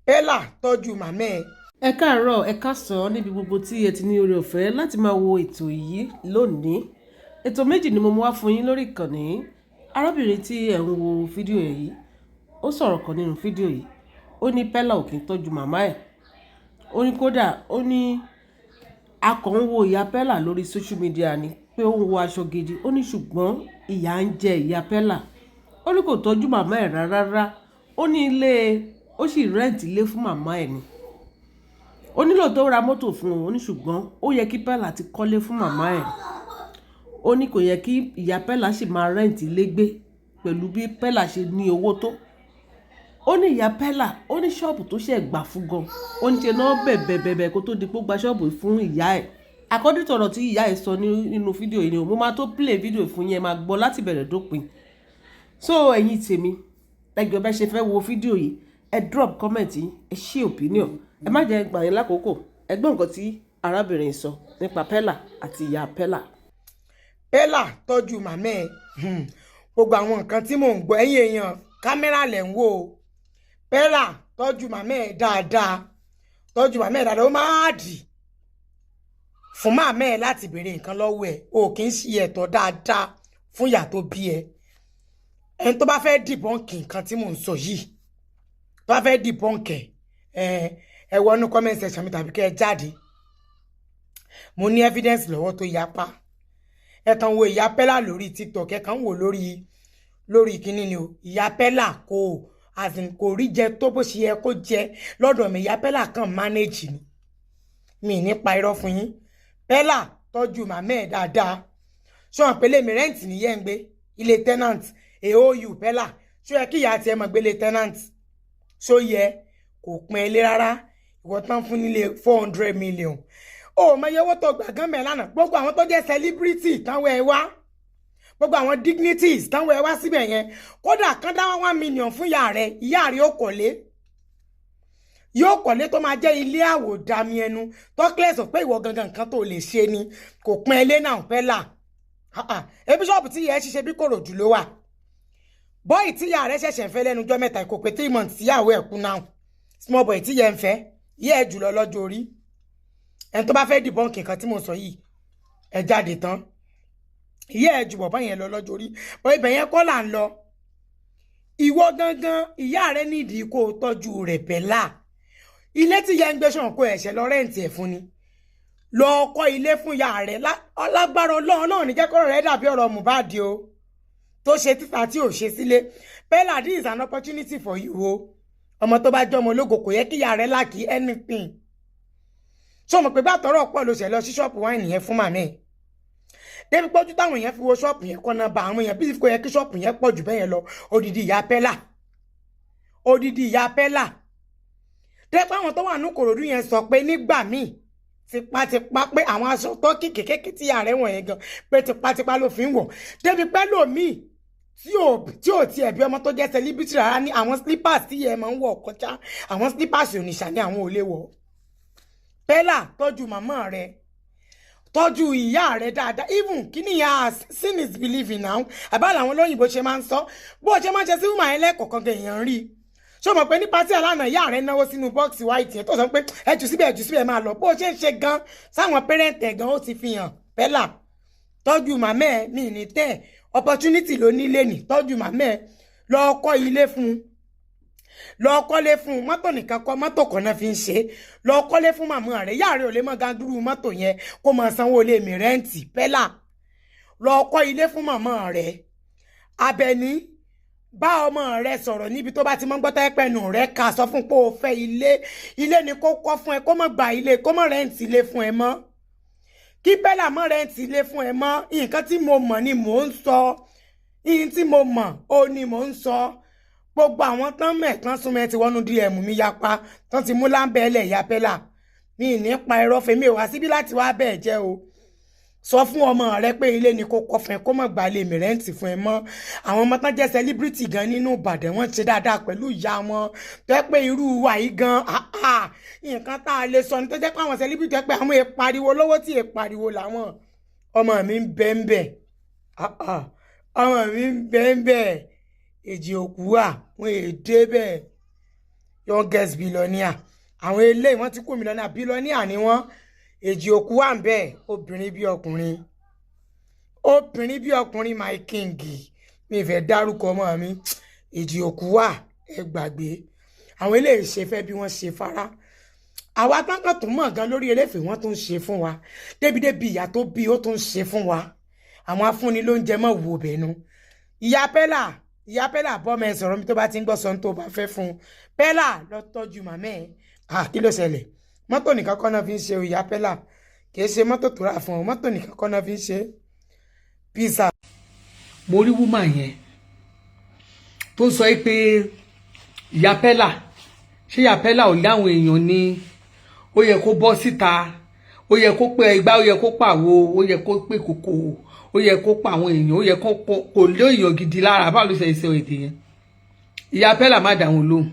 Pella, tọ́jú màmá ẹ. Ẹ káàárọ̀, ẹ káàsán, níbi gbogbo tí ẹ ti ní oore ọ̀fẹ́ láti máa wo ètò yìí lónìí. Ètò méjì ni mo mú wá fún yín lórí ìkànnì. Arábìnrin tí ẹ̀ ń wo fídíò yìí, ó sọ̀rọ̀ kan nínú fídíò yìí. Ó ní Pella ò kí ń tọ́jú màmá ẹ̀. Ó ní kódà, ó ní a kàn ń wo ìyá Pella lórí social media ni pé ó ń wọ aṣọ gidi. Ó ní ṣùgbọ́n ìyà ń jẹ ìyá Pella. Ó ní kò tọ́jú màmá ẹ̀ rárá. Ó ní ilé, ó sì rent ilé fún màmá ẹ̀ ni. Ó nílò tó ra mọ́tò fún òun. Ó ní ṣùgbọ́n ó yẹ kí Pella ti kọ́lé fún màmá ẹ̀. Ó ní kò yẹ kí ìyá Pella sì máa rent ilé gbé pẹ̀lú bí Pella ṣe ní owó tó. Ó ní ìyá Pella, ó ní ṣọ́ọ̀bù tó ṣẹ̀ gbà fún gan. Ó ní ṣe náà bẹ̀bẹ̀ bẹ̀bẹ̀ kó tó di pé ó gba ṣọ́ọ̀bù fún ìyá ẹ̀. According to ọ̀rọ̀ tí ìyá ẹ̀ sọ nínú fídíò yìí ni o. Mo máa tó play fídíò fún yín, ẹ máa gbọ́ láti bẹ̀rẹ̀ dópin. So ẹ̀yin tèmi, ẹgbẹ́ bẹ́ ṣe fẹ́ wo fídíò yìí, ẹ drop comment yín, ẹ share opinion. Ẹ má jẹ́ gbà yín lákòókò. Ẹ gbọ́ nǹkan tí arábìnrin sọ nípa Pella àti ìyá Pella. Pella, tọ́jú màmá ẹ. Gbogbo àwọn nǹkan tí mò ń gbọ́, ẹ̀yin èèyàn, kámẹ́rà lẹ̀ ń wò ó. Pella, tọ́jú màmá ẹ dáadáa, tọ́jú màmá ẹ dáadáa. Ó máa dì fún màmá ẹ láti béèrè nǹkan lọ́wọ́ ẹ. O kì í ṣe ẹ̀tọ́ dáadáa fún ìyá tó bí ẹ. Ẹni tó bá fẹ́ debunk nǹkan tí mò ń sọ yìí, tó bá fẹ́ debunk ẹ, ẹ wọnú comment section mi tàbí kẹ́ ẹ jáde. Mo ní evidence lọ́wọ́ tó yapa. Ẹ kàn wo ìyá Pella lórí TikTok, ẹ kàn ń wò lórí kíní ni o. Ìyá Pella kò, as in, kò rí jẹ tó bó ṣe yẹ kó jẹ lọ́dọ̀ mi. Ìyá Pella kàn manage ni, mi ní pa irọ́ fún yín. Pella, tọ́jú màmá ẹ̀ dáadáa. Ṣé wọn pèlè mi rent nìyẹn ń gbé ilé tenant aou? Pella, ṣó yẹ kí ìyá tiẹ̀ mọ̀ gbélé tenant? Ṣó yẹ? Kò pín ilé rárá. Ìwọ tán fún nílé 400 million, ó mọ iye owó tó gbà gán mẹ́ lánàá. Gbogbo àwọn tó jẹ́ celebrity táwọn ẹ wá, gbogbo àwọn dignities táwọn ẹ wá síbẹ̀ yẹn, kódà kán dá 1 million fún ìyá rẹ̀, ìyá rẹ̀ ó kọ̀lé, yóò kọ́lé tó máa jẹ́ ilé àwòdàmí ẹnu. Talkless pé ìwọ gangan, nǹkan tó lè ṣe ni kò pín ilé náà. Pella, ebi ṣọ́ọ̀bù tí ìyá ẹ ṣiṣẹ́ bí Kòròdú ló wà. Boy tí ìyá rẹ̀ ṣẹ̀ṣẹ̀ ń fẹ́ lẹ́nu ọjọ́ mẹ́ta, kò pé 3 months tíyàwó ẹ̀ kú náà. Small boy tí ìyá ẹ̀ ń fẹ́, ìyá ẹ̀ jùlọ lọ́jọ́ orí. Ẹni tó bá fẹ́ debunk nǹkan tí mo sọ yìí, ẹ jáde tán. Ìyá ẹ̀ jù bọ̀bọ́ yẹn lọ lọ́jọ́ orí bọ́. Ibẹ̀ yẹn kọ́ là ń lọ. Ìwọ gangan, ìyá rẹ nídìí kó o tọ́jú rẹ̀. Pella, ilé tí ìyá ń gbé sàn kó ẹ̀ṣẹ̀ lọ rent ẹ̀ fún ni. Lọ kọ́ ilé fún ìyá rẹ̀. Lágbára Ọlọ́run náà ní jẹ́kọ̀ọ́ rẹ̀ dàbí ọ̀rọ̀ Mohbad o, tó ṣe títà tí ò ṣe sílé. Pella, this is an opportunity for you o. Ọmọ tó bá jọmọ ológo, kò yẹ kí ìyá rẹ̀ lack anything. Ṣé o mọ̀ pé bàtọ̀rọ̀ pọ̀ ló ṣẹ̀ lọ sí ṣọ́ọ̀pù wáìnì yẹn fún màmí ẹ̀, débi pọ́jú táwọn èèyàn fi wo ṣọ́ọ̀pù yẹn kọ́ náà bá àwọn èèyàn bí kò yẹ kí ṣọ́ọ̀pù yẹn pọ̀ jù bẹ́ẹ̀ yẹn lọ? Odidi ìyá Pella, odidi ìyá Pella dẹ́pẹ́ àwọn tó wà ní Kòròdú yẹn sọ pé nígbà míì, tipátipá, pé àwọn aṣọ tọ́kì kékeré tí ààrẹ wọ̀nyẹn gan, pé tipátipá ló fi ń wọ̀, débi pé lòmíì tí ò tiẹ̀ bí ọmọ tó jẹ́ celebrity rárá ní àwọn slippers tí yẹn máa ń wọ̀ kọjá, àwọn slippers ònìṣà ní àwọn ò lè wọ̀. Pella, tọ́jú màmá rẹ̀, tọ́jú ìyá rẹ̀ dáadáa. Even kíní ya, seeing is believing now. Àbá làwọn olóyìnbó ṣe máa ń sọ. Bó ṣe máa ń ṣe sí woman yẹn lẹ́ẹ̀kọ̀ọ̀kan gan, èèyàn rí i. Ṣé o mọ̀ pé ní party àlànà, ìyá rẹ̀ náwó sínú box white yẹn tó sọ pé ẹ jù síbẹ̀, ẹ jù síbẹ̀, máa lọ? Bó ṣe ń ṣe gan sáwọn parent ẹ̀ gan, ó ti fi hàn. Pella, tọ́jú màmá ẹ̀. Mi ní tẹ́ opportunity ló nílé ní. Tọ́jú màmá ẹ̀, lọ kọ́ ilé fún un, lọ kọ́lé fún un. Mọ́tò nìkan kọ́, mọ́tò kan náà fi ń ṣe. Lọ kọ́lé fún màmá rẹ̀. Ìyá rẹ̀ ò lè mọ́ gandúrú mọ́tò yẹn kó máa sanwó ilé mi rent. Pella, lọ kọ́ ilé fún màmá rẹ̀. Abẹ́ní, bá ọmọ rẹ sọ̀rọ̀ níbi tó bá ti mọ́ gbọ́tọ́ ẹ̀pẹ̀nù rẹ ká. Sọ fún pé o fẹ́ ilé. Ilé ni kó kọ́ fún ẹ, kó má gba ilé, kó má rent ilé fún ẹ mọ́. Kí Pella má rent ilé fún ẹ mọ́. Nǹkan tí mo mọ̀ ni mò ń sọ. Ìyìn tí mo mọ̀ ó ní mò ń sọ. Gbogbo àwọn tán mẹ̀tán súnmọ́ ẹ ti wọnú DM mi yapa tán ti mú láńbẹ́lẹ̀. Ya Pella, mi ní pa irọ́ fèmí ò wá síbí láti wá bẹ́ẹ̀ jẹ́ o. Sọ fún ọmọ rẹ pé ilé ni kò kọ́ fún ẹ, kó má gba ilé mi rent fún ẹ mọ́. Àwọn ọmọ tán jẹ́ celebrity gan nínú Ìbàdàn, wọ́n ṣe dáadáa pẹ̀lú ìyá wọn, tó yẹ pé irú wa yìí gan, nǹkan tá a lè sọ ni tó jẹ́ pé àwọn celebrity yẹ pé àwọn èèpariwo lówó tí èèpariwo làwọn ọmọ mi ń bẹ́ ń bẹ̀. Ọmọ mi ń bẹ́ ń bẹ̀. Èjì òkú wà, wọn èdè bẹ́ẹ̀. Youngest billionaire. Àwọn eléyìí, wọ́n ti kú millionaire, billionaire ni wọ́n. Èjì òkú wà ń bẹ́ẹ̀, obìnrin bí ọkùnrin, obìnrin bí ọkùnrin. My king, mi fẹ́ dárúkọ ọmọ mi. Èjì òkú wà, ẹ gbàgbé. Àwọn eléyìí ṣe fẹ́ bí wọ́n ṣe fara àwa táǹkà tó mọ̀ gan lórí eléfèé, wọ́n tún ń ṣe fún wa débi-débi. Ìyá tó bí ó tún ń ṣe fún wa. Àwọn afúnni ló ń jẹ mọ́ wò bẹ́nu. Ìyá Pẹ́là, ìyá Pẹ́là, bọ́mọ ẹ sọ̀rọ̀ mi tó bá ti ń gbọ́ sọ tó bá fẹ́ fún un. Pẹ́là, lọ tọ́jú màmá ẹ̀. Ah, kí ló ṣẹlẹ̀? Mọ́tò nìkan kọ́ náà fi ń ṣe o. Ìyá Pẹ́là, kì í ṣe mọ́tò tó rà fún ọ, mọ́tò nìkan kọ́ náà fi ń ṣe. Pizza. Mo rí woman yẹn tó sọ pé ìyá Pẹ́là, ṣé ìyá Pẹ́là ò láwọn èèyàn ni? Ó yẹ kó bọ́ síta, ó yẹ kó pé ẹgbá, ó yẹ kó pàwo, ó yẹ kó pé kòkò, ó yẹ kó pa àwọn èèyàn, ó yẹ kó kò lé èèyàn gidi lára. Báwo ló ṣe ṣe èdè yẹn? Ìyá Pẹ́là, má dá wọn lóhùn.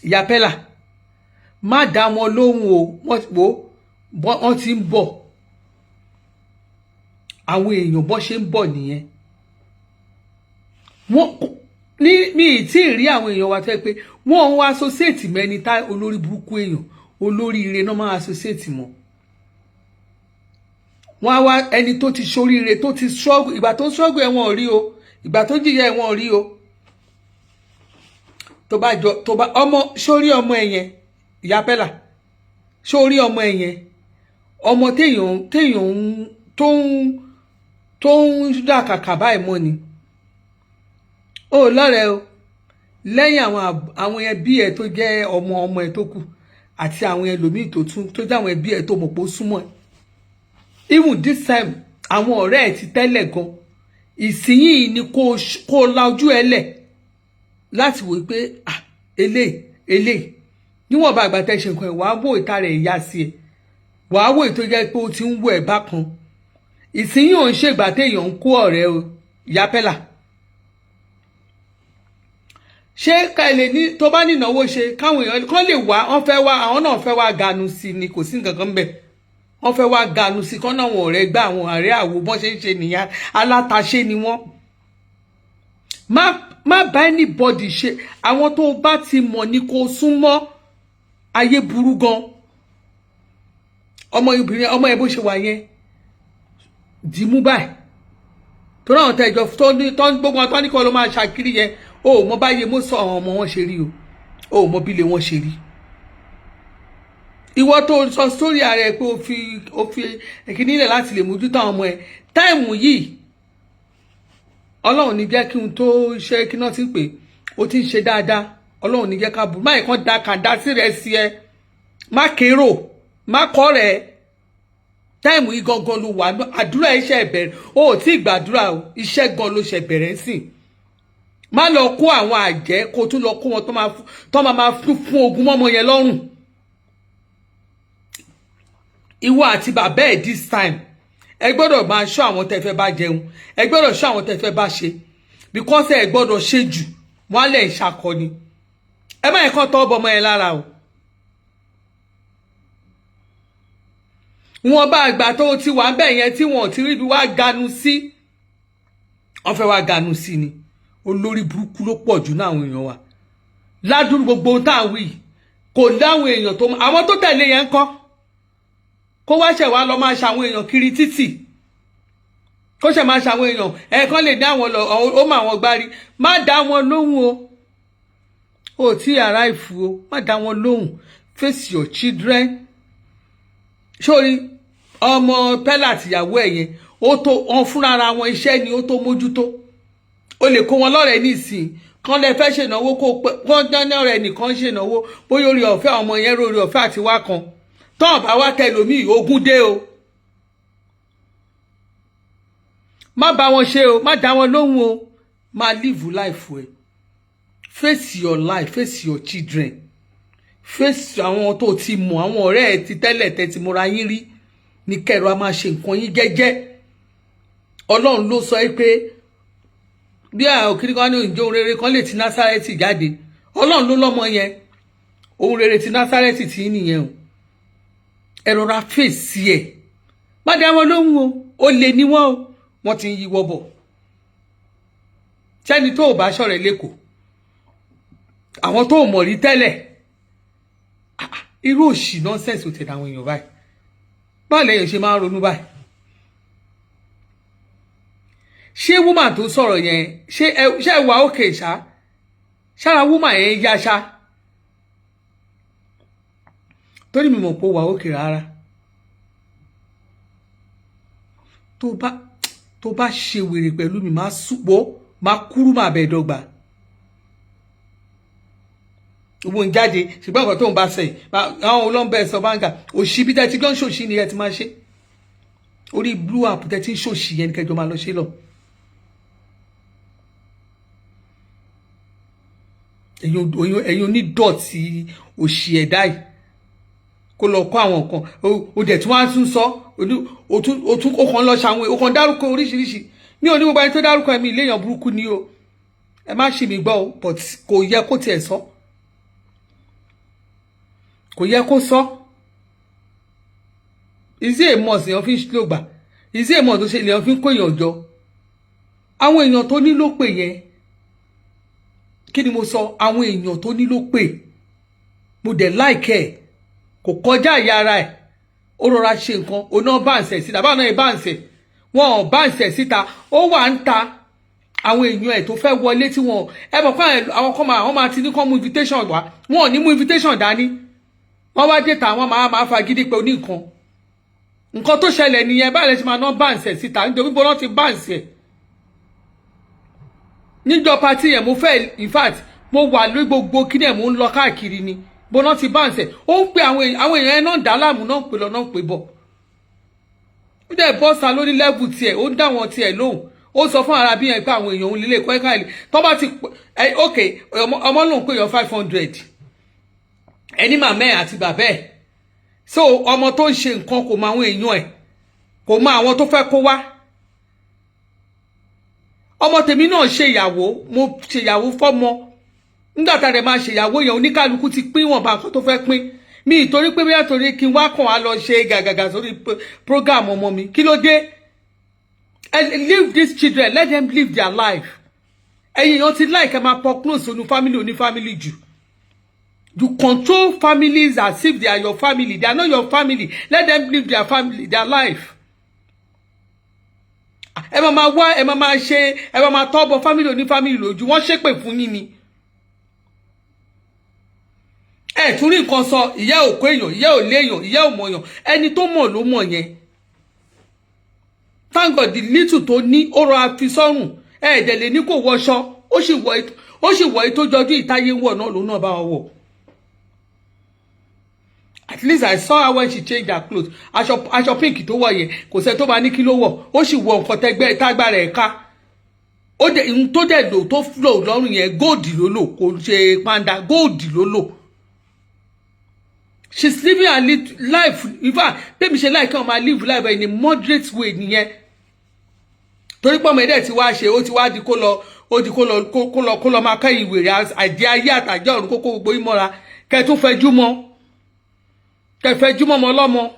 Ìyá Pẹ́là, má dá wọn lóhùn o. Wọ́n ti ń bọ̀. Àwọn èèyàn bọ́ ṣe ń bọ̀ nìyẹn. Wọ́n ní mi ì tí ì rí àwọn èèyàn wa tẹ́ pé wọ́n ń wá associate mẹ́ni tá olórí burúkú. Èèyàn olóríire náà máa associate mọ́. Wọ́n á wá ẹni tó ti ṣoríire, tó ti struggle. Ìgbà tó ń struggle, ẹ̀wọ̀n ò rí o. Ìgbà tó ń jìyà, ẹ̀wọ̀n ò rí o. Tó bá jọ tó bá ọmọ sórí ọmọ ẹ yẹn, ìyá Pẹ́là, sórí ọmọ ẹ yẹn, ọmọ téèyàn tó ń dàkàkà báyìí mọ́ ni ó lọ́rẹ̀ẹ́ o. Lẹ́yìn àwọn ẹbí ẹ tó jẹ́ ọmọ ọmọ ẹ tó kù àti àwọn ẹlòmíì tó tún tó jẹ́ àwọn ẹbí ẹ tó mọ̀ pé ó súnmọ́ ẹ, even this time, àwọn ọ̀rẹ́ ẹ ti tẹ́lẹ̀ gan. Ìsinyìí ni kó la ojú ẹ lẹ̀ láti wò pé, ah, eléyìí eléyìí, níwọ̀nba àgbà tẹ́ ṣe nǹkan ẹ̀, wàá wò ìta rẹ̀ ìyá sí ẹ, wàá wò ètò jẹ́ pé ó ti ń wò ẹ̀ bákan. Ìsinyìí ò ń ṣègbà téèyàn ń kó ọ̀rẹ́ o. Ìyá Pẹ́là, ṣé ká ẹ lè ní tó bá nínáwó ṣe, káwọn èèyàn kán lè wá. Wọ́n fẹ́ wá, àwọn náà fẹ́ wá ganu sí ni. Kò sí nǹkan kan bẹ́ẹ̀. Wọ́n fẹ́ wá ganu sí kán náà. Wọn ọ̀rẹ́ gbá àwọn ọ̀rẹ́ àwo bọ́n ṣe ń ṣe nìyẹn. Alátaṣe ni wọ́n. Má bá anybody ṣe. Àwọn tó bá ti mọ̀ ní kó súnmọ́. Ayé burú gan. Ọmọ obìnrin, ọmọ ẹ bó ṣe wà yẹn, dìímú báyìí, torí àwọn tẹjọ tó ní tó ń gbogbo wọn tó ní kọ́ ló máa ṣàkiri yẹn, o ò mọ báyé mo sọ àwọn ọmọ wọn ṣe rí o. O ò mọ bí ilé wọn ṣe rí. Ìwọ tó sọ sórí ara ẹ pé o fi ìkíní ilẹ̀ láti lè mójútó àwọn ọmọ ẹ, time yìí, Ọlọ́run ní jẹ́ kí n tó ṣe kí náà ti ń pè ó ti ń ṣe dáadáa. Ọlọ́run ní jẹ́ ká bù máyì kan da kàńdá sí rẹ̀ sí ẹ. Má kérò, má kọ́ rẹ̀. Time yìí gangan ló wà. Àdúrà iṣẹ́ ìbẹ̀rẹ̀ o, ò tí ì gbàdúrà o. Iṣẹ́ gan ló ṣe bẹ̀rẹ̀ sí. Má lọ kó àwọn àjẹ́, kó tún lọ kó wọn tó máa fún ogun mọ́mọ́ yẹn lọ́rùn. Ìwọ àti bàbá ẹ̀, this time, ẹ gbọ́dọ̀ máa ṣọ́ àwọn tẹ́ fẹ́ bá jẹun. Ẹ gbọ́dọ̀ ṣọ́ àwọn tẹ́ fẹ́ bá ṣe, because ẹ gbọ́dọ̀ ṣe jù wọ́n á lẹ̀ ń ṣakọni. Ẹ má yẹ kán tọ́ ọbọ ọmọ yẹn lára o. Wọn bá àgbà tó ti wà bẹ́ẹ̀ yẹn tí wọn ò ti ríbi wá ganu sí, wọ́n fẹ́ wá ganu sí ni. Olórí burúkú ló pọ̀ jù náà àwọn èèyàn wa ládùúgbò. Gbogbo ohun tá à ń wí kò láwọn èèyàn tó àwọn tó tẹ̀lé yẹn ń kọ́ kó wá ṣẹ̀ wá lọ máa ṣàwọn èèyàn kiri títì, kó ṣẹ̀ máa ṣàwọn èèyàn ẹ̀ẹ̀kan lè dá wọn lọ. Ó mọ àwọn gbárí. Má dá wọn lóhùn o. Ò tí ara ìfù o. Má dá wọn lóhùn. Face your children. Sórí ọmọ Pẹ́lá àtìyàwó ẹ̀ yẹn, ó tó wọn fúnra wọn. Iṣẹ́ ni ó tó mójútó. O lè kó wọn lọ́rẹ̀ẹ́ nísìnyí kan lè fẹ́ ṣènáwó, kó pé wọ́n dáná ọ̀rẹ́ nìkan ṣènáwó, bóyá orí ọ̀fẹ́ ọmọ yẹn rórí ọ̀fẹ́ àti wá kan tọ́ọ̀ bá wá tẹlòmíì, ogún dé o. Má bá wọn ṣe o, má dá wọn lóhùn o. Máa live life ẹ. Face your life, face your children, face àwọn tó ti mọ̀, àwọn ọ̀rẹ́ ẹ ti tẹ́lẹ̀ tẹ́ ti múra yín rí ní kẹrọ. A máa ṣe nǹkan yín jẹ́jẹ́. Ọlọ́run ló sọ pé bí àwọn kiri kan ní ìjọ ohun rere kan lè ti Násárẹ́tì jáde. Ọlọ́run ló lọ́mọ yẹn. Ohun rere ti Násárẹ́tì tí nìyẹn o. Ẹ rọra fèsì ẹ. Má dá wọn lóhùn o. Ó lè ní wọn o. Wọ́n ti ń yíwọ́ bọ̀. Sẹ́ni tó ò bá ṣọ̀rẹ́ lẹ́kọ̀ọ́ Àwọn tó mọ̀ rí tẹ́lẹ̀. Ah, ah, irú òṣì nonsense ò tẹ̀lé àwọn èèyàn báyìí. Báwo lẹ́yìn ṣe máa ń ronú báyìí? Ṣé woman tó sọ̀rọ̀ yẹn, ṣé ẹ wà òkè ṣá? Ṣára woman yẹn yá ṣá? Torí mi mọ̀ pé ó wà òkè rárá. Tó bá ṣe wèrè pẹ̀lú mi, máa súpọ̀, máa kúrú, máa bẹ̀ dọ́gba. Owó ń jáde, ṣùgbọ́n nǹkan tó ń bá sẹ́yìn, àwọn olóńbẹ sọ báńgà òṣì bí tẹ́tí gan ṣòṣì ni ẹ ti máa ṣe. Orí blue app tẹ́tí ń ṣòṣì yẹn ni kẹjọ máa lọ ṣe lọ. Ẹ̀yin onídọ̀tí òṣì ẹ̀dá yìí, kó lọ kọ́ àwọn nǹkan o dẹ̀ tún wá tún sọ o tún o kàn lọ ṣàwọn, o kàn dárúkọ oríṣiríṣi. Mi ò ní gbogbo ẹni tó dárúkọ ẹ̀mí ìléèyàn burúkú ni o, ẹ má ṣì mí gbọ́ o, but kò yẹ kó tiẹ̀ sọ, kò yẹ kó sọ. Ìzí èmọ̀ èèyàn fi ń lò gbà, ìzí èmọ̀ tó ṣe èèyàn fi ń kó èèyàn jọ. Àwọn èèyàn tó ní ló pè yẹn, kí ni mo sọ? Àwọn èèyàn tó ní ló pè, mo dẹ̀ láìkẹ́ ẹ̀, kò kọjá ìyá ara ẹ̀. Ó rọra ṣe nǹkan oná báǹsẹ̀ síta, báwọn náà báǹsẹ̀, wọn ò báǹsẹ̀ síta, ó wà ń ta àwọn èèyàn ẹ̀ tó fẹ́ wọlé tí wọn ẹ mọ̀ pé àwọn kan máa, àwọn máa ti ní kán mú invitation wá, wọn ò ní mú invitation dání, wọ́n wá dé ta, wọ́n máa fagídí pé oní nǹkan. Nǹkan tó ṣẹlẹ̀ nìyẹn. Báyìí lè ṣe máa ná báǹsẹ̀ síta, nítorí bó náà ti báǹsẹ̀ níjọ patí yẹn. Mo fẹ́, in fact, mo wà lórí gbogbo kí ni ẹ̀, mo ń lọ káàkiri ni bó náà ti báǹsẹ̀. Ó ń pe àwọn èèyàn ẹ̀ náà ń dá láàmú, náà ń pè lọ, náà ń pè bọ̀. Ó dẹ̀ bọ́sà lórí level tiẹ̀, ó ń dá wọn tiẹ̀ lóhùn. Ó sọ fún ara bí yẹn pé àwọn èèyàn òun lélẹ̀ kọ́ ẹ̀ka ẹ̀ tó bá ti ẹ ok, ọmọ lòun pé èèyàn 500, ẹni màmá ẹ̀ àti bàbá ẹ̀. So ọmọ tó ń ṣe nǹkan kò mọ àwọn èèyàn ẹ̀, kò mọ àwọn tó fẹ́ kó wá. Ọmọ tèmi náà ṣe ìyàwó, mo ṣe ìyàwó fọ́mọ. Nígbà tá a dẹ̀ máa ṣe ìyàwó yẹn, oníkálukú ti pín wọ̀nba nǹkan tó fẹ́ pín. Mi ìtorí pé bóyá torí kí n wá kàn á lọ ṣe gàgàgà sórí program ọmọ mi. Kí ló dé? Leave these children, let them live their life. Ẹ̀yin èèyàn ti like ẹ máa pọ close oní family, oní family jù. You control families as if they are your family. They are not your family. Let them live their family, their life. Ẹ máa máa wá, ẹ máa máa ṣe, ẹ máa máa tọ́ bọ family oní family lójú. Wọ́n ṣépè fún yín ni. Ẹ tún rí nǹkan sọ, ìyá ò kó èèyàn, ìyá ò léèyàn, ìyá ò mọ̀yàn. Ẹni tó mọ̀ ló mọ̀ yẹn. Thank God, the little tó ní ó rọra fi sọ́rùn. Ẹ ẹ̀dẹ̀ lè ní kò wọṣọ, ó sì wọ ètò jọjú ìtayé wọ̀ náà lòun náà bá wọn wọ̀. At least I saw her when she changed her clothes. Aṣọ pink tó wọ̀ yẹn, kò sẹ́ni tó máa ní kí ló wọ̀. Ó sì wọ nǹkan tẹ́gbẹ́ tágbára ẹ̀ ká. Ó dẹ̀ ohun tó dẹ̀ lò tó lò lọ́rùn yẹn, gold ló lò, kò ṣe panda, gold ló lò. She's living her life. In fact, bẹ́ẹ̀ mi ṣe like kí wọ́n máa live life in a moderate way nìyẹn. Torí pé ọmọ ẹ̀dẹ̀ ti wá ṣe, ó ti wá di kó lọ, ó di kó lọ máa kẹ́yìn wèrè àjẹ́ ayé àtàjẹ́ ọ̀run, kókó gbogbo yín mọ́ra, kẹ́ tún fẹjú mọ́, kẹ́ fẹjú mọ́ ọmọ ọlọ́mọ,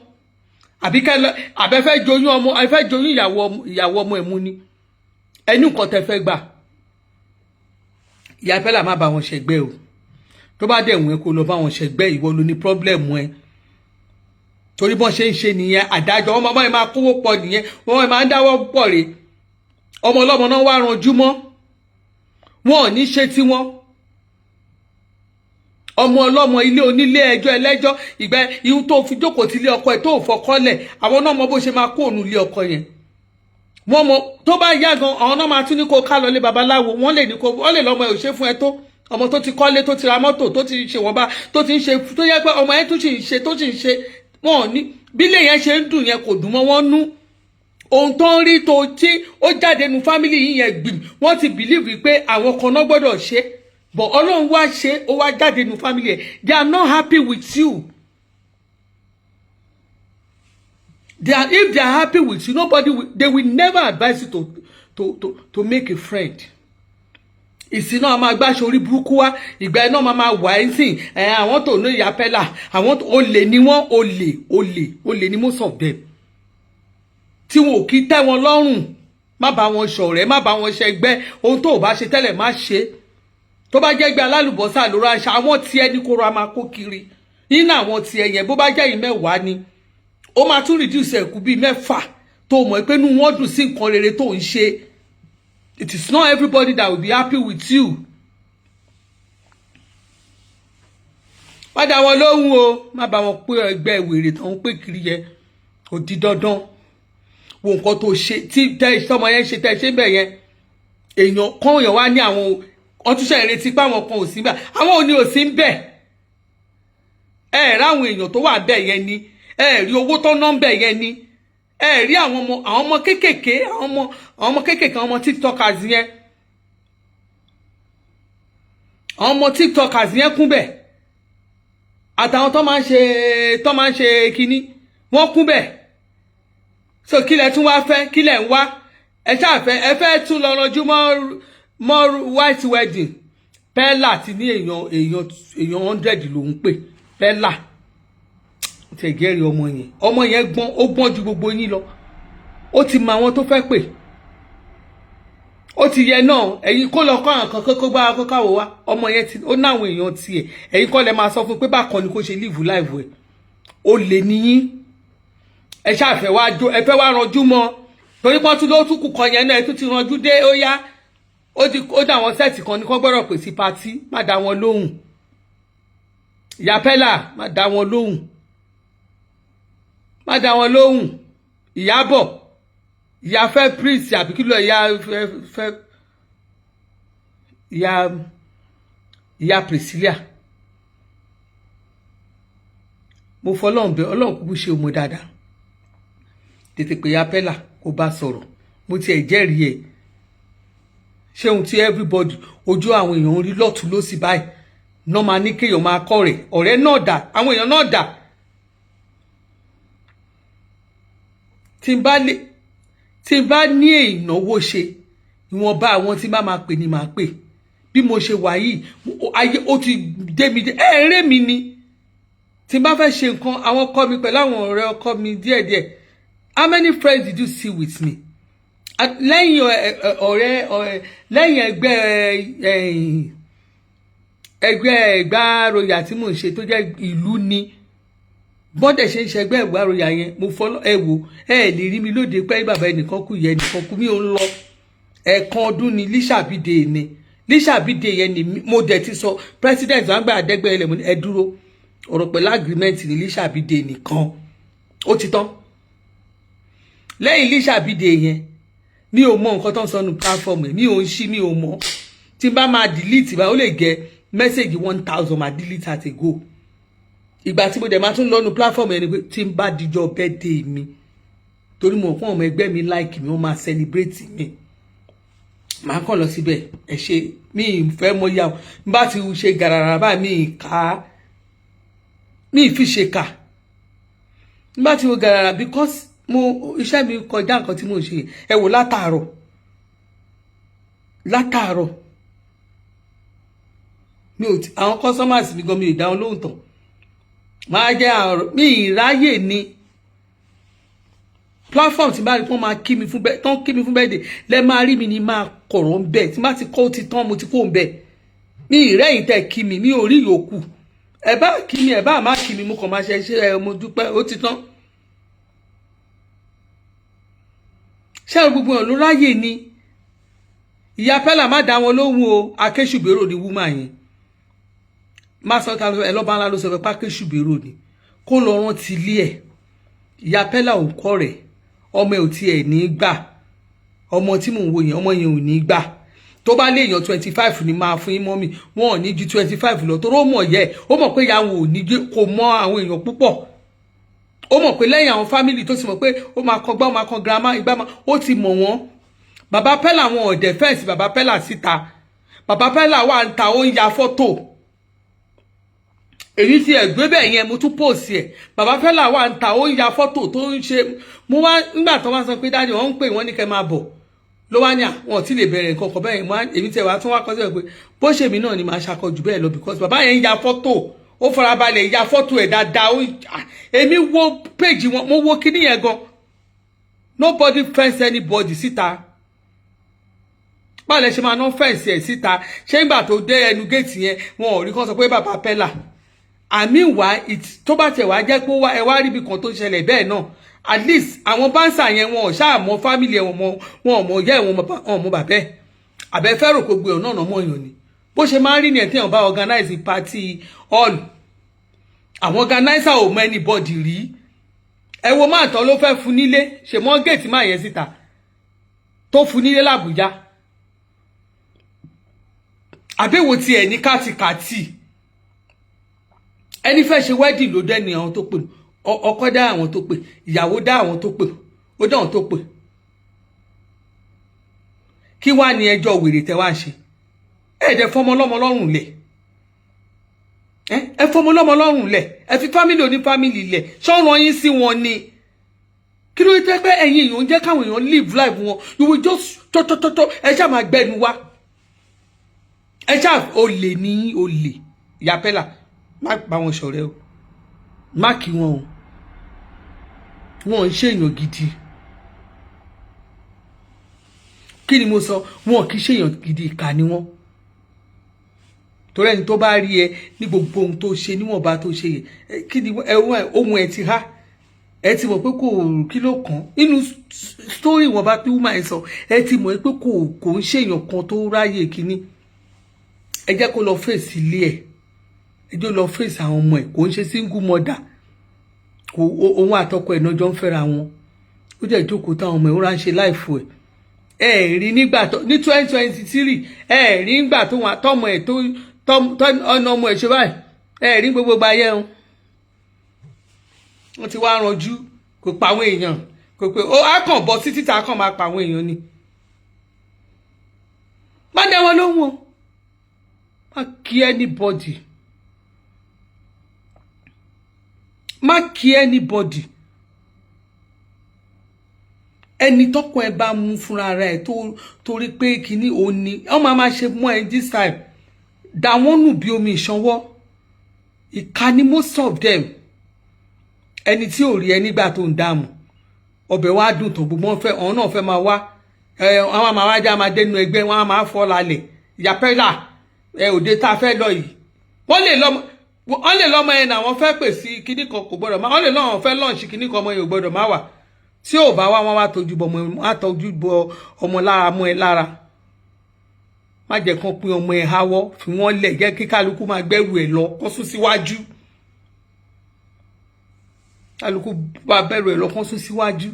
àbí kẹ́ àbẹ́ fẹ́ joyún ọmọ, ẹ fẹ́ joyún ìyàwó ọmọ ẹ̀ mú ni. Ẹni nǹkan tẹ́ fẹ́ gbà. Ìyá Pẹ́lá, má bá wọn ṣẹgbẹ́ o. Tó bá dẹ̀ wọ́n, kó lọ bá wọn ṣẹgbẹ́, ìwọ ló ní problem ẹ. Torí bọ́n ṣe ń ṣe nìyẹn, àdájọ́ wọn máa máa kówó pọ̀ nìyẹn, wọn máa ń dáwọ́ pọ̀ rè. Ọmọ ọlọ́mọ náà wá ranjú mọ́, wọn ò ní ṣe tiwọn. Ọmọ ọlọ́mọ, ilé onílé, ẹjọ́ ẹlẹ́jọ́, ìgbà ihun tó fi jókòó tí ilé ọkọ ẹ̀ tó fọkọ́lẹ̀, àwọn náà mọ bó ṣe máa kó òun ilé ọkọ yẹn. Wọ́n mọ tó bá yá gan, àwọn náà máa tún ní kó ká lọ lé babaláwo. Wọ́n lè ní kó wọ́n lè lọ́mọ ẹ̀ ò ṣe fún ẹ tó ọmọ tó ti kọ́lé, tó ti ra mọ́tò, tó ti ṣe wọ́n bá tó ti ń ṣe, tó yẹ pé ọmọ yẹn tó sì ń ṣe, tó sì ń ṣe. Wọn ò ní bí ilé yẹn ṣe ń dùn yẹn, kò dùn mọ́ wọn nú. Ohun tó ń rí tó tí ó jáde nu family yìí yẹn gbìm, wọ́n ti believe pé àwọn kan náà gbọ́dọ̀ ṣe, but Ọlọ́run wá ṣe, ó wá jáde nu family yẹn. They are not happy with you. They are If they are happy with you, nobody will, they will never advise you to make a friend. Ìsìn náà máa gbáṣọ orí burúkú wá, ìgbà ẹ náà máa wà ẹ́ sìn ẹ. Àwọn tó ní ìyá Pẹ́lá, àwọn olè ni wọ́n, olè, olè, olè ni most of them, tí wọn ò kí tẹ́ wọn lọ́rùn. Má bá wọn ṣọ̀rẹ́, má bá wọn ṣẹgbẹ́. Ohun tó o bá ṣe tẹ́lẹ̀, má ṣe. Tó bá jẹ́ gbé alálùbọ́sà ló ránṣẹ́, àwọn tiẹ̀ ní kó ra máa kó kiri nínú àwọn tiẹ̀ yẹn. Bó bá jẹ́ yìí 10 ni, ó máa tún reduce ẹ̀kú bíi 6 tó mọ̀ pé inú wọn dùn sí nǹkan rere tó ń ṣe. It is not everybody that will be happy with you. Má dá wọn lóhùn o, má bá wọn pé ẹgbẹ́ wèrè tó ń pè kiri yẹn. Kò di dandan. Wo nǹkan tó ṣe tí tẹ tọmọ yẹn ṣe tẹ ṣe ń bẹ̀ yẹn. Èèyàn kan, èèyàn wá ní àwọn ọtúnṣe ìrètí pé àwọn kan ò sí bẹ̀, àwọn ò ní ò sí ń bẹ̀. Ẹ ráwọn èèyàn tó wà bẹ̀ yẹn ni, ẹ rí owó tó ná ń bẹ̀ yẹn ni, ẹ rí àwọn ọmọ kéékèèké, àwọn ọmọ kéékèèké, àwọn ọmọ tiktokers yẹn, àwọn ọmọ tiktokers yẹn kún bẹ̀, àtàwọn tó máa ń ṣe kínní, wọ́n kún bẹ̀. So kí lẹ tún wá fẹ́? Kí lẹ ń wá? Ẹ ṣáà fẹ́, ẹ fẹ́ tún lọ ranjú mọ́ white wedding. Pella ti ní èèyàn 100 ló ń pè. Pella tẹ̀gẹ́rì ọmọ yẹn, ọmọ yẹn gbọ́n, ó gbọ́n ju gbogbo yín lọ. Ó ti mọ àwọn tó fẹ́ pè, ó ti yẹ náà. Ẹ̀yin kó lọ kọ́ àwọn kan kó gbá kó káwọ́ wá. Ọmọ yẹn ti ó náwọn èèyàn tiẹ̀. Ẹ̀yin kọ́ lẹ máa sọ fún pé bákan ni kó ṣe live life ẹ̀. Ó lè níyín. Ẹ ṣáàfẹ́ wá jó, ẹ fẹ́ wá ranjú mọ́, torí pọ́n tún ló tún kù kan yẹn náà. Ẹ tún ti ranjú dé. Ó yá, ó di ó dá àwọn set kan ní kó gbọ́dọ̀ pè sí party. Má dá wọn lóhùn. Ìyá Pella, má dá wọn lóhùn, má dá wọn lóhùn. Ìyábọ̀, ìyá fẹ́ prince àbí kí ló, ìyá fẹ́ fẹ́ ìyá Priscilla, mo fọlọ́run bẹ, Ọlọ́run kúkú ṣe ọmọ dáadáa. Tètè pé ìyá Pella kó bá sọ̀rọ̀. Mo tiẹ̀ jẹ́rìí ẹ̀. Ṣé ohun tí everybody, ojú àwọn èèyàn ń rí lọ́tún lọ́sì báyìí náà, máa ní kéèyàn máa kọ́ rẹ̀ ọ̀rẹ́ náà dà, àwọn èèyàn náà dà. Tí n bá ní ìnáwó ṣe, ìwọ̀nba àwọn tí bá máa pè ní máa pè. Bí mo ṣe wà yìí, ayé ó ti dé mi dé ẹ̀ẹ́rẹ́ mi ni. Tí n bá fẹ́ ṣe nǹkan, àwọn ọkọ mi pẹ̀lú àwọn ọ̀rẹ́ ọkọ mi díẹ̀díẹ̀. How many friends did you see with me? Lẹ́yìn ọ̀rẹ́, lẹ́yìn ẹgbẹ́ Ẹ̀gbá tí mò ń ṣe tó jẹ́ ìlú ni, bọ́dẹ̀ ṣe ń ṣẹgbẹ́ Ẹ̀gbá Royal yẹn, mo fọlọ́ ẹ wò, ẹ lè rí mi lóde pé bàbá ẹnìkan kú, yẹ ẹnìkan kú, mi ò ń lọ. Ẹ̀ẹ̀kan ọdún ni Lísàbídé ni. Lísàbídé yẹn ni mo dẹ̀ ti sọ president wọn gbà àdẹ́gbẹ́ ilẹ̀, mo ní ẹ dúró, ọ̀rọ̀ pẹ̀lú agreement ní Lísàbídé nìkan, ó ti tán. Lẹ́yìn Lísàbídé yẹn, mi ò mọ nǹkan tó ń sọ nu platform ẹ̀, mi ò ń ṣí, mi ò mọ. Tí n bá máa delete bá, ó lè gẹ message 1,000, máa delete at a go. Ìgbà tí mo dẹ̀ máa tún lọ́nu platform yẹn ni pé tí n bá dijọ́ birthday mi, torí mo kún ọmọ ẹgbẹ́ mi like mi, wọ́n máa celebrate mi, màá kàn lọ síbẹ̀. Ẹ ṣe mi ì fẹ́ mọ yà, n bá ti ṣe gàràrà báyìí, mi ì ká, mi ì fi ṣe kà. N bá ti wo gàràrà, because mo iṣẹ́ mi kọjá nǹkan tí mo ń ṣe. Ẹ wò látàárọ̀ látàárọ̀, mi ò àwọn customers mi gan, mi ò dá wọn lóhùn tán. Máa jẹ́ àrùn mi ìráyè ni. Platform tí bá rí pé wọ́n máa kí mi fún bẹ́ẹ̀ tán, kí mi fún bẹ́ẹ̀ dé lẹ́ máa rí mi ní máa kọ̀rọ̀ ń bẹ̀. Tí bá ti kọ́, ó ti tán, mo ti kó ń bẹ̀. Mi ìrẹ́yìn tẹ́ kí mi, mi ò rí yòókù. Ẹ bá kí mi, ẹ bá má kí mi, mo kàn máa ṣe ṣe ẹ, mo dúpẹ́, ó ti tán. Ṣé gbogbo ẹ̀ ló ráyè ni? Ìyá Pella, má dá wọn lóhùn o. Akéṣùbérò ni wúmà yẹn má sọ ta ẹ lọ́ba ńlá ló sọ pé akéṣùbérò ni, kó lọ rántí ilé ẹ̀. Ìyá Pella ò kọ́ rẹ̀, ọmọ ẹ̀ ò tiẹ̀ ní gbà. Ọmọ tí mò ń wo yẹn, ọmọ yẹn ò ní gbà. Tó bá lé èèyàn 25 ni máa fún yín mọ́mì, wọn ò ní ju 25 lọ, torí ó mọ̀ yẹ, ó mọ̀ pé ìyá wọn ò ní, kò mọ àwọn èèyàn púpọ̀. Ó mọ̀ pé lẹ́yìn àwọn family tó ti mọ̀ pé ó máa kan gbá, ó máa kan girama ìgbà máa, ó ti mọ̀ wọ́n. Bàbá Pella, wọn ò dẹ̀ fẹ́ǹsì bàbá Pella síta. Bàbá Pella wà ń ta, ó ń ya fọ́tò. Èyí tí ẹ gbé bẹ́ẹ̀ yẹn, mo tún pòsì ẹ̀. Bàbá Pella wà ń ta, ó ń ya fọ́tò tó ń ṣe. Mo wá nígbà tó wá sọ pé daddy, wọ́n ń pè wọ́n ní kẹ́ máa bọ̀, ló wá ní àwọn ò tí lè bẹ̀rẹ̀ nǹkan kan bẹ́ẹ̀. Èmi tẹ̀ wá tún wá kọ́ síbẹ̀ pé bó ṣe mi náà ni màá ṣàkọjù bẹ́ẹ̀ lọ, because bàbá yẹn ń ya fọ́tò, ó farabalẹ̀ ya fọ́tò ẹ̀ dáadáa. Ó èmi wo péjì wọn, mo wo kíní yẹn gan. Nobody fence anybody síta. Báwo lẹ ṣe máa ná fence ẹ̀ síta? Ṣé nígbà tó dé ẹnu géètì yẹn, wọn ò rí kán sọ pé bàbá Pella àmì wá? Tó bá tẹ̀ wá jẹ́ pé ẹ wá rí ibi kan tó ṣẹlẹ̀ bẹ́ẹ̀ náà, at least àwọn bouncer yẹn, wọn ò ṣáà mọ family ẹ̀, wọn mọ, wọn ò mọ ìyá ẹ̀, wọn ò mọ bàbá ẹ̀. Àbẹ fẹ́ rò pé gbé ọ̀nà ọ̀nà mọ̀ èèyàn ni? Bó ṣe máa ń rí ni ẹ̀ tí èèyàn bá organize party hall, àwọn organizer ò mọ anybody rí. Ẹ wo máa tán ló fẹ́ fún nílé, ṣe mọ́ géètì máa yẹn síta tó fún nílé làbújá. Àbẹ̀wò tiẹ̀ ní kátikàtì, ẹni fẹ́ ṣe wedding ló dẹ́ni àwọn tó pè, ọkọ dá àwọn tó pè, ìyàwó dá àwọn tó pè, ó dá àwọn tó pè. Kí wàá ní ẹjọ́ wèrè tẹ́ wá ń ṣe? Ẹ dẹ̀ fọmọ lọ́mọ lọ́rùn lẹ̀, ẹ fọmọ lọ́mọ lọ́rùn lẹ̀, ẹ fi family oní family lẹ̀. Ṣọ́ran yín sí wọn ni? Kí ló dé pé ẹ̀yin èèyàn ń jẹ́ káwọn èèyàn live life wọn? You will just tọ́tọ́tọ́tọ́, ẹ ṣáà máa gbẹnu wá, ẹ ṣáà olè ní olè. Ìyá Pella, má bá wọn ṣọ̀rẹ́ o, má kí wọn o, wọn ń ṣèyàn gidi. Kí ni mo sọ? Wọn kì í ṣèyàn gidi, ìkà ni wọn. Torí ẹni tó bá rí ẹ ní gbogbo ohun tó ṣe níwọ̀nba tó ṣe yẹ, kí ni ohun ẹ ti há, ẹ ti mọ̀ pé kò kí ló kàn nínú story wọn bá tí woman sọ. Ẹ ti mọ̀ pé kò ń ṣèyàn kan tó ráyè kínní. Ẹ jẹ́ kó lọ fèsì ilé ẹ̀, ẹ jẹ́ lọ fèsì àwọn ọmọ ẹ̀. Kò ń ṣe single mother, kò òun àtọkọ ẹ̀ náà jọ ń fẹ́ra wọn. Ó jẹ́ ìjókòó táwọn ọmọ ẹ̀, ó ránṣẹ́ láìfò ẹ̀. Ẹ rí nígbà tó ní 2023, ẹ rí nígbà tó wọn tọmọ ẹ̀ tó ọ̀nà ọmọ ẹ̀ ṣe báyìí, ẹ rí gbogbo gba ayé wọn. Wọ́n ti wá ranjú, kò pa àwọn èèyàn, kò pé ó á kàn bọ́ sí títà, kàn máa pa àwọn èèyàn ni. Má dá wọn lóhùn o, má kí anybody, má kí anybody. Ẹni tọkọ ẹ bá mú fúnra rẹ̀ tó torí pé kínní òun ni wọn máa ṣe mọ́ ẹ this time, dà wọ́n nù bí omi ìṣanwọ́. Ìka ni most of them. Ẹni tí ò rí ẹ nígbà tó ń dààmú, ọbẹ̀ wa dùn tó gbogbo wọn fẹ́, ọ̀hún náà fẹ́ máa wá ẹ, àwọn máa wá já máa dénú ẹgbẹ́ wọn á máa fọ́ lálẹ́. Ìyá Pella, ẹ òde tá a fẹ́ lọ yìí, wọ́n lè lọ́mọ ẹ̀ náà wọ́n fẹ́ pè sí kinní kan, kò gbọ́dọ̀ má. Wọ́n lè lọ́wọ́ fẹ́ launch kinní kan, ọmọ yẹn ò gbọ́dọ̀ má wà. Tí ò bá wá, wọ́n wá tọ́jú bọ ọmọ, wá tọ́jú bọ ọmọ lára mọ́ ẹ lára. Má jẹ́ kán pín ọmọ ẹ háwọ́, fi wọ́n lẹ̀, jẹ́ kí kálukú máa gbẹ́rù ẹ̀ lọ, kó sún síwájú. Kálukú bá bẹ̀rù ẹ̀ lọ, kó sún síwájú.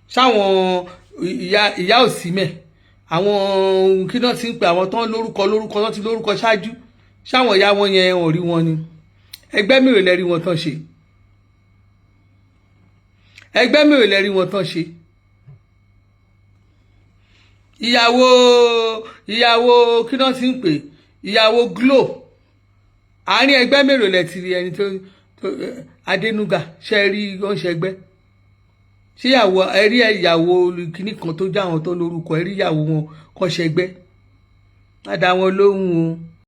Sáwọn ìyá òsì mẹ́, àwọn kí náà ti ń pè, àwọn tán lórúkọ lórúkọ tán ti lórúkọ ṣáájú, sáwọn ìyá wọn yẹn ò rí wọn ni? Ẹgbẹ́ mèrè lẹ́rí wọn tán ṣe? Ẹgbẹ́ mèrè lẹ́rí wọn tán ṣe? Ìyàwó kí náà ti ń pè, ìyàwó Glo, àárín ẹgbẹ́ mèrè lẹ́ ti rí ẹni tó Adénúgà ṣe rí wọ́n ṣe ẹgbẹ́? Ṣé ìyàwó ẹ rí, ìyàwó kìíní kan tó jẹ́ àwọn tó lórúkọ, ẹ rí ìyàwó wọn kọ́ ṣẹgbẹ́? Má dá wọn lóhùn o.